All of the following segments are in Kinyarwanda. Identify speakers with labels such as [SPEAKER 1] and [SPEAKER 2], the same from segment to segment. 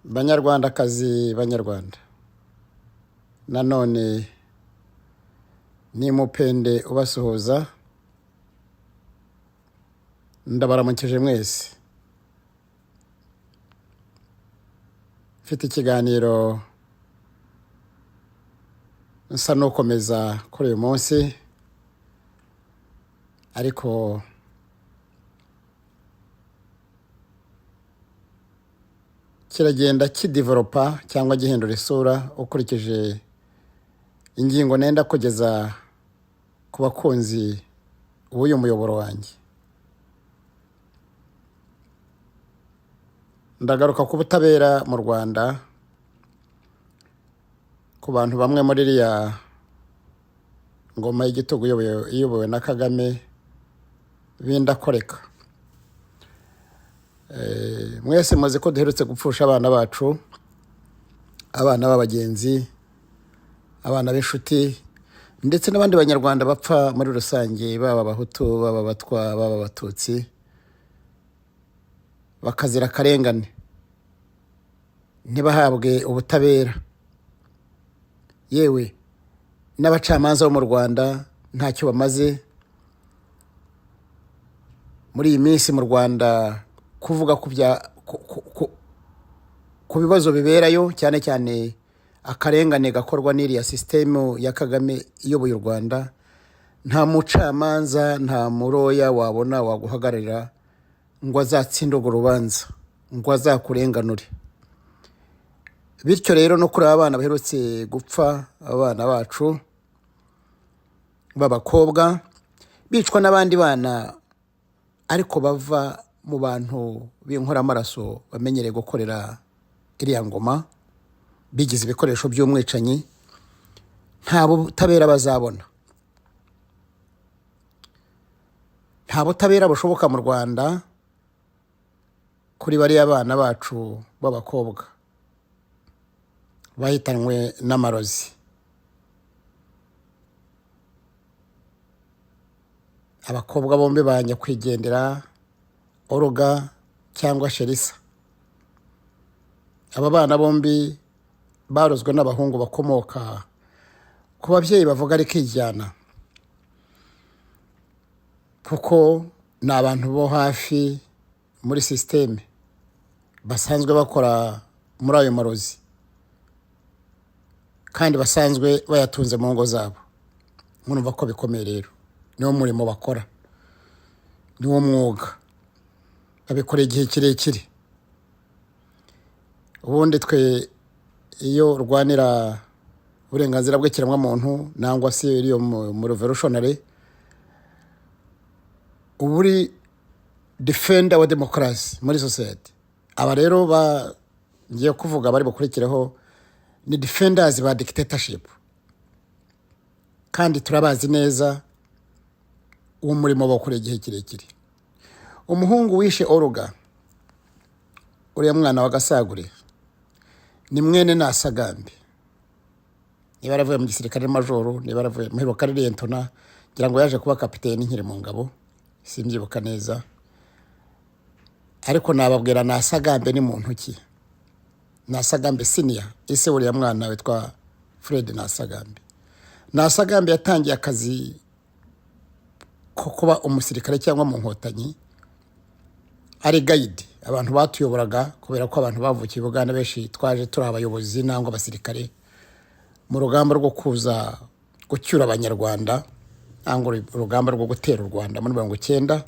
[SPEAKER 1] Banyarwandakazi, Banyarwanda, nanone ni Mupende ubasuhuza. Ndabaramukije mwese. Mfite ikiganiro nsa n'ukomeza kuri uyu munsi, ariko kiragenda kidevelopa cyangwa gihindura isura ukurikije ingingo nenda kugeza ku bakunzi b'uyu muyoboro wanjye. Ndagaruka ku butabera mu Rwanda, ku bantu bamwe muri iriya ngoma y'igitugu iyobowe na Kagame b'indakoreka. Mwese muzi ko duherutse gupfusha abana bacu, abana b'abagenzi, abana b'inshuti, ndetse n'abandi banyarwanda bapfa muri rusange, baba abahutu, baba abatwa, baba abatutsi, bakazira akarengane, ntibahabwe ubutabera. Yewe n'abacamanza bo mu Rwanda ntacyo bamaze muri iyi minsi mu Rwanda kuvuga ku bibazo biberayo, cyane cyane akarengane gakorwa n'iriya sisitemu ya Kagame iyoboye u Rwanda. Nta mucamanza, nta muroya wabona waguhagararira ngo azatsinde urwo rubanza, ngo azakurenganure. Bityo rero no kuri aba bana baherutse gupfa, abana bacu b'abakobwa bicwa n'abandi bana ariko bava mu bantu b'inkoramaraso bamenyereye gukorera iriya ngoma, bigize ibikoresho by'umwicanyi, nta butabera bazabona. Nta butabera bushoboka mu Rwanda kuri bariya bana bacu b'abakobwa bahitanwe n'amarozi. Abakobwa bombi ba nyakwigendera Olga cyangwa Sherisa. Aba bana bombi barozwe n'abahungu bakomoka ku babyeyi bavuga rikijyana, kuko ni abantu bo hafi muri sisiteme basanzwe bakora muri ayo marozi, kandi basanzwe bayatunze mu ngo zabo. Murumva ko bikomeye rero, niwo murimo bakora, niwo mwuga, babikora igihe kirekire. Ubundi twe iyo urwanira uburenganzira bw'ikiremwamuntu nangwa se iriyo mu revolutionary, uba uri defender wa demokarasi muri society. Aba rero ngiye kuvuga bari bukurikireho ni defenders ba dictatorship, kandi turabazi neza uwo murimo bakora igihe kirekire. Umuhungu wishe Olga, uriya mwana wa Gasagure, ni mwene Nasagambe. Niba yaravuye mu gisirikare majoro, niba yaravuye muheruka ari liyetona, ngira ngo yaje kuba kapiteni nkiri mu ngabo, simbyibuka neza, ariko nababwira Nasagambe ni muntu ki. Nasagambe senior, ese uriya mwana witwa Fred Nasagambe. Nasagambe yatangiye akazi ko kuba umusirikare cyangwa mu nkotanyi ari guide. Abantu batuyoboraga, kubera ko abantu bavukiye i Buganda benshi twaje turi abayobozi nangwa abasirikare mu rugamba rwo kuza gucyura abanyarwanda, nangwa urugamba rwo gutera u Rwanda muri 90.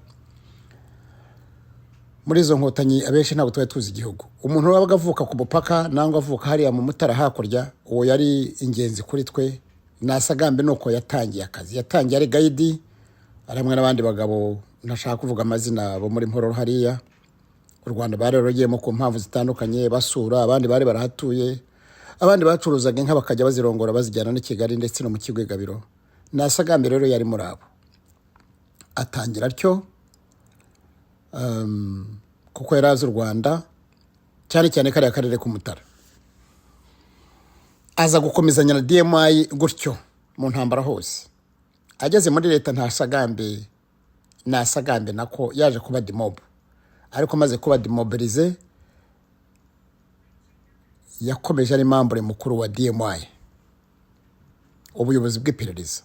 [SPEAKER 1] Muri izo nkotanyi abenshi ntabwo twari tuzi igihugu. Umuntu wabaga avuka ku mupaka nangwa avuka hariya mu Mutara hakurya, uwo yari ingenzi kuri twe. Nasagambe nuko yatangiye akazi, yatangiye ari guide, ari hamwe n'abandi bagabo ntashaka kuvuga amazina bo muri Mpororo hariya. U Rwanda bari barugiyemo ku mpamvu zitandukanye, basura, abandi bari barahatuye, abandi bacuruzaga inka bakajya bazirongora bazijyana n'i Kigali ndetse no mu Kigwegabiro. Nasagambe rero yari muri abo, atangira atyo, kuko yari azi u Rwanda cyane cyane kariya karere k'Umutara. Aza gukomezanya na DMI gutyo mu ntambara hose. Ageze muri leta ntasagambe, Nasagambe nako yaje kuba demob, ariko amaze kuba demobilize Yakomeje ari membre mukuru wa DMI, ubuyobozi bw'iperereza,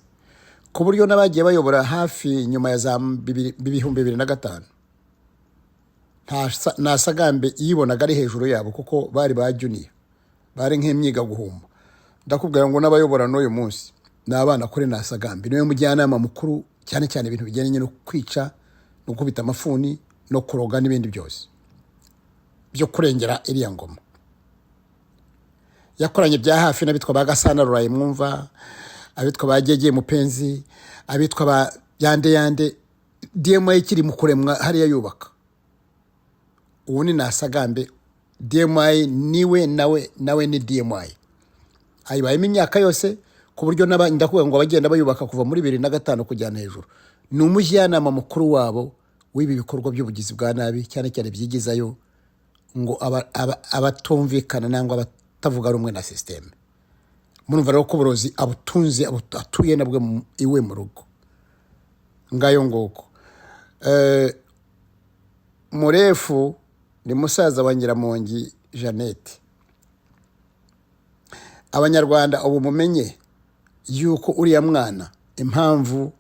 [SPEAKER 1] ku buryo n'abagiye bayobora hafi nyuma ya za 2005 Nasagambe yibonaga ari hejuru yabo, kuko bari ba junior, bari nk'imyiga guhumba. Ndakubwira ngo n'abayobora n'uyu munsi ni abana kuri Nasagambe. Niwe mujyanama mukuru, cyane cyane ibintu bijyanye no kwica no gukubita amafuni no kuroga n'ibindi byose byo kurengera iriya ngoma. Yakoranye bya hafi n'abitwa ba Gasana Rurayi mwumva, abitwa ba Gege Mupenzi, abitwa ba Yande Yande. DMI ikiri mu kuremwa hariya yubaka, ubu ni Nasagambe. DMI niwe, nawe ni DMI, ayibayemo imyaka yose, ku buryo ndakubwira ngo abagenda bayubaka kuva muri 2005 kujyana hejuru, ni umujyanama mukuru wabo w'ibi bikorwa by'ubugizi bwa nabi, cyane cyane byigizayo ngo abatumvikana nangwa abatavuga rumwe na système. Murumva rero ko uburozi abutunze, atuye nabwo iwe mu rugo. Ngayo nguko. Murefu ni musaza wa Nyiramongi Jeannette. Abanyarwanda ubu mumenye yuko uriya mwana, impamvu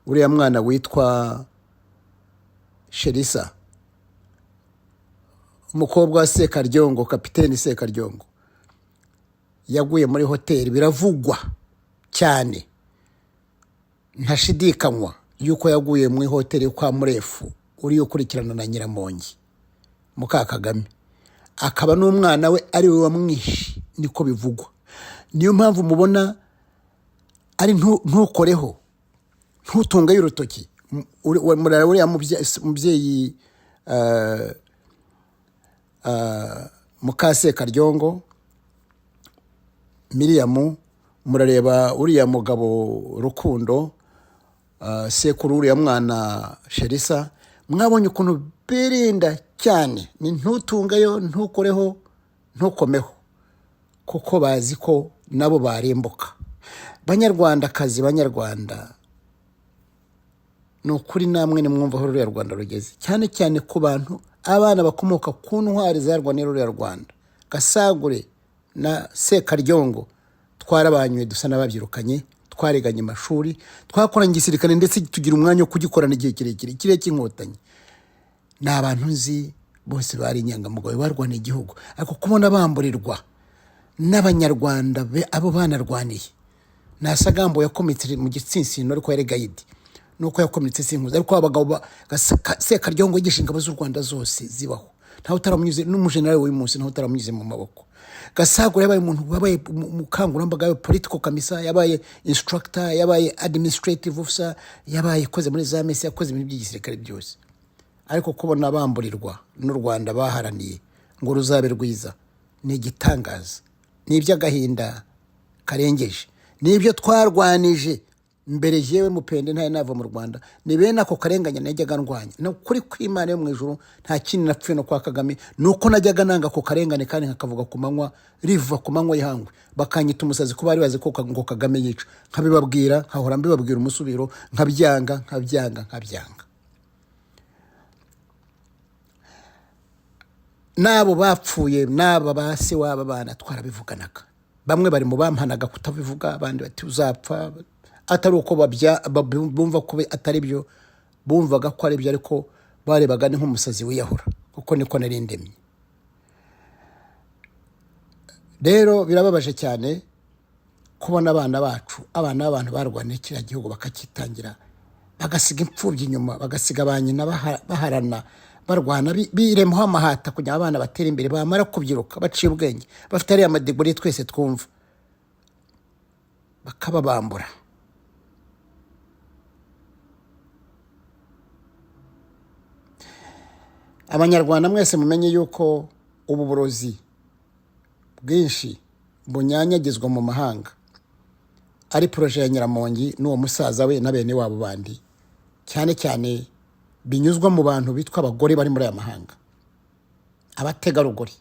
[SPEAKER 1] uriya mwana witwa Sherisa, umukobwa wa Sekaryongo, kapiteni Sekaryongo, yaguye muri hoteli, biravugwa cyane ntashidikanywa yuko yaguye muri hoteli kwa Murefu uri ukurikirana na Nyiramongi muka Kagame, akaba n'umwana we ari we wamwishe, niko bivugwa. Niyo mpamvu mubona ari ntukoreho, ntutungeyo urutoki. Uriya mubyeyi Mukasekaryongo Miriyamu, murareba uriya mugabo Rukundo, sekuru uriya mwana Sherisa, mwabonye ukuntu birinda cyane, ni ntutungeyo, ntukoreho, ntukomeho, kuko bazi ko nabo barimbuka. Banyarwandakazi, Banyarwanda, ni ukuri namwe nimwumva aho ruriya Rwanda rugeze, cyane cyane ku bantu, abana bakomoka ku ntwari zarwaniye ruriya Rwanda, Gasagure na Sekaryongo. Twarabanyuye, dusa n'ababyirukanye, twariganye amashuri, twakoranye igisirikare, ndetse tugira umwanya wo kugikorana igihe kirekire kiriya cy'Inkotanyi. Ni abantu nzi bose bari inyangamugayo, barwaniye igihugu, ariko kubona bamburirwa n'Abanyarwanda abo banarwaniye. Nasagambo yakomeretse mu gitsinsino, ariko yari guide, nuko yakomeretse sinkuzi. Ariko abagabo Sekaryongo yigisha ingabo z'u Rwanda zose zibaho, ntawe utaramunyuze, n'umujenerali w'uyu munsi ntawe utaramunyuze mu maboko. Gasagura yabaye umuntu wabaye umukangurambaga, yabaye political commissar, yabaye instructor, yabaye administrative officer, yabaye yakoze muri za mesi, yakoze ibintu by'igisirikare byose. Ariko kubona bamburirwa n'u Rwanda baharaniye ngo ruzabe rwiza ni igitangaza, ni iby'agahinda karengeje. Ni ibyo twarwanije mbere. Yewe Mupende, ntari nava mu Rwanda, ni bene ako karengane najyaga ndwanya. Ni ukuri kw'Imana yo mu ijuru, nta kindi napfuye no kwa Kagame, ni uko najyaga nanga ako karengane kandi nkakavuga ku manywa riva, ku manywa y'ihangwe, bakanyita umusazi, ko bari bazi ko ngo Kagame yica. Nkabibabwira, nkahora mbibabwira umusubiro, nkabyanga, nkabyanga, nkabyanga. N'abo bapfuye n'aba ba se w'aba bana twarabivuganaga. Bamwe bari mu bampanaga kutabivuga, abandi bati uzapfa. Atari uko bumva ko atari byo, bumvaga ko ari byo, ariko barebaga ni nk'umusazi wiyahura, kuko niko nari ndemye. Rero birababaje cyane kubona abana bacu, abana b'abantu barwaniye kiriya gihugu, bakakitangira, bagasiga imfubyi inyuma, bagasiga ba nyina baharana, barwana, biremaho amahata kugira ngo abana batere imbere. Bamara kubyiruka, baciye ubwenge, bafite ariya ma degree twese twumva, bakababambura. Abanyarwanda mwese mumenye yuko ubu burozi bwinshi bunyanyagizwa mu mahanga ari projet ya Nyiramongi n'uwo musaza we na bene wabo bandi, cyane cyane binyuzwa mu bantu bitwa abagore bari muri aya mahanga, abategarugori.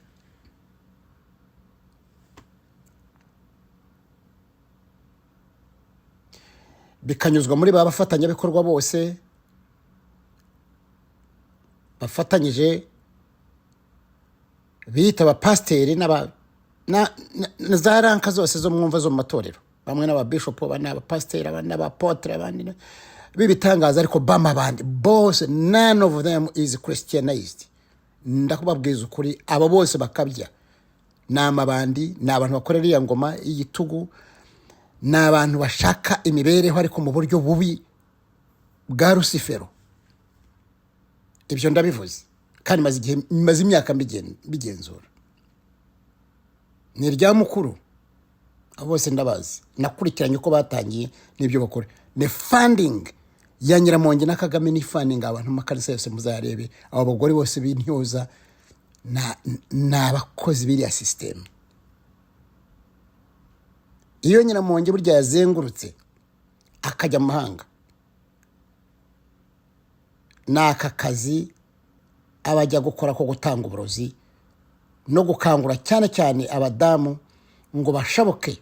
[SPEAKER 1] Bikanyuzwa muri ba bafatanyabikorwa bose bafatanyije biyita abapasiteri. Na za rank zose zo mwumva zo mu matorero, bamwe n'ababishopu, abandi n'abapasiteri, abandi n'abapotere, abandi b'ibitangaza, ariko b'amabandi bose, none of them is christianized. Ndakubabwiza ukuri, abo bose bakabya ni amabandi, ni abantu bakorera iriya ngoma y'igitugu, ni abantu bashaka imibereho ariko mu buryo bubi bwa Rusifero. Ibyo ndabivuze kandi maze igihe, maze imyaka mbigenzura. Ni irya mukuru, abo bose ndabazi, nakurikiranye uko batangiye n'ibyo bakora. Ni funding ya Nyiramongi na Kagame, ni funding abantu mu makanisa yose muzarebe. Abo bagore bose b'intyoza ni abakozi b'iriya sisitemu. Iyo Nyiramongi burya yazengurutse akajya mu mahanga, ni aka kazi aba ajya gukora ko gutanga uburozi no gukangura cyane cyane abadamu ngo bashabuke,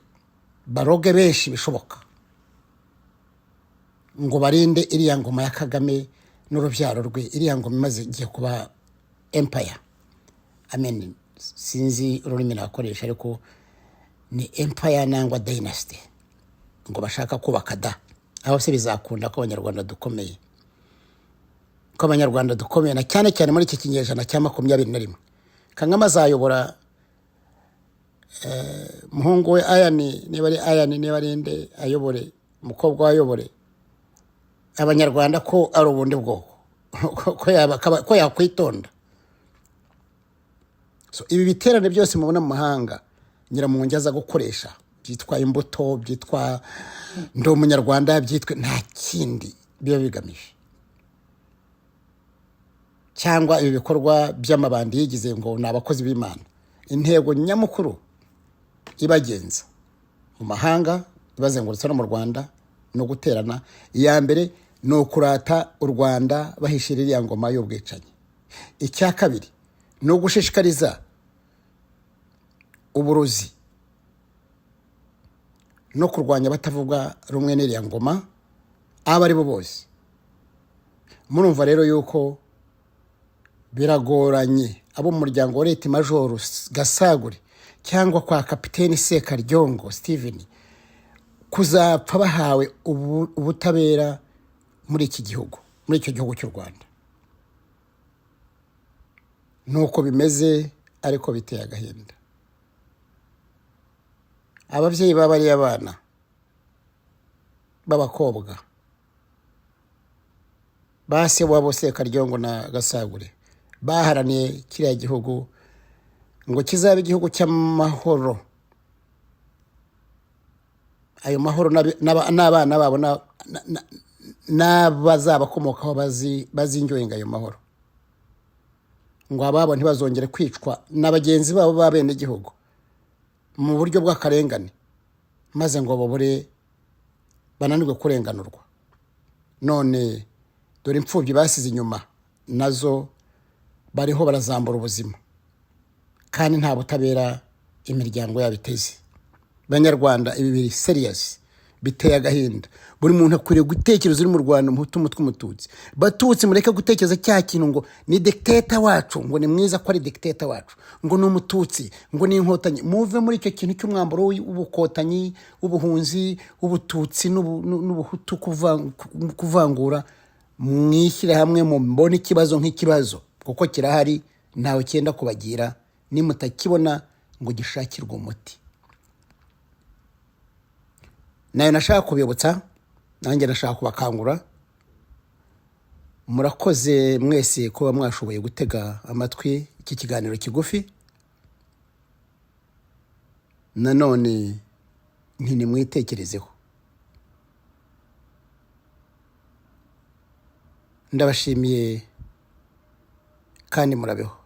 [SPEAKER 1] baroge benshi bishoboka, ngo barinde iriya ngoma ya Kagame n'urubyaro rwe, iriya ngoma imaze igiye kuba empire. Amen. Sinzi ururimi nakoresha, ariko ni empire nangwa dynasty ngo bashaka kubaka da. Aho se bizakunda ko Abanyarwanda dukomeye, ko Abanyarwanda dukomeye, na cyane cyane muri iki kinyejana cya 21? Kagame azayobora umuhungu we Ayani, niba ari Ayani, niba ari nde ayobore, umukobwa we ayobore Abanyarwanda, ko ari ubundi bwoko, ko yakwitonda. So, ibi biterane byose mubona mu mahanga Nyiramongi aza gukoresha, byitwa imbuto, byitwa Ndi Umunyarwanda, byitwa nta kindi biba bigamije, cyangwa ibi bikorwa by'amabandi yigize ngo ni abakozi b'Imana, intego nyamukuru ibagenza mu mahanga, ibazengurutse no mu Rwanda, no guterana, iya mbere ni ukurata u Rwanda bahishira iriya ngoma y'ubwicanyi. Icya kabiri ni ugushishikariza uburozi no kurwanya abatavuga rumwe n'iriya ngoma, abo ari bo bose. Murumva rero yuko biragoranye abo mu muryango wa Leta Majoro Gasagure cyangwa kwa Kapiteni Sekaryongo Steven kuzapfa bahawe ubutabera muri iki gihugu, muri icyo gihugu cy'u Rwanda. Nuko bimeze, ariko biteye agahinda. Ababyeyi b'abariya bana b'abakobwa ba se wabo Sekaryongo na Gasagure baharaniye kiriya gihugu ngo kizabe igihugu cy'amahoro, ayo mahoro n'abana babo n'abazabakomokaho bazinjoyinga ayo mahoro, ngo ababo ntibazongere kwicwa na bagenzi babo b'abenegihugu mu buryo bw'akarengane, maze ngo babure, bananirwe kurenganurwa. None dore imfubyi basize inyuma nazo bariho barazambura ubuzima, kandi nta butabera imiryango yabo iteze. Banyarwanda, ibi biri serious, biteye agahinda. Buri muntu akwiriye gutekereza uri mu Rwanda, Umuhutu, Umutwe, Umututsi. Batutsi, mureke gutekereza cya kintu ngo ni dictator wacu, ngo ni mwiza ko ari dictator wacu, ngo ni Umututsi, ngo ni Inkotanyi. Muve muri icyo kintu cy'umwambaro w'ubukotanyi, w'ubuhunzi, w'ubututsi n'ubuhutu, kuvangura. Mwishyire hamwe, mubone ikibazo nk'ikibazo, kuko kirahari, ntawe cyenda kubagira nimutakibona ngo gishakirwe umuti. Nayo nashaka kubibutsa, nanjye nashaka kubakangura. Murakoze mwese kuba mwashoboye gutega amatwi iki kiganiro kigufi. Nanone ntinimwitekerezeho. Ndabashimiye kandi murabeho.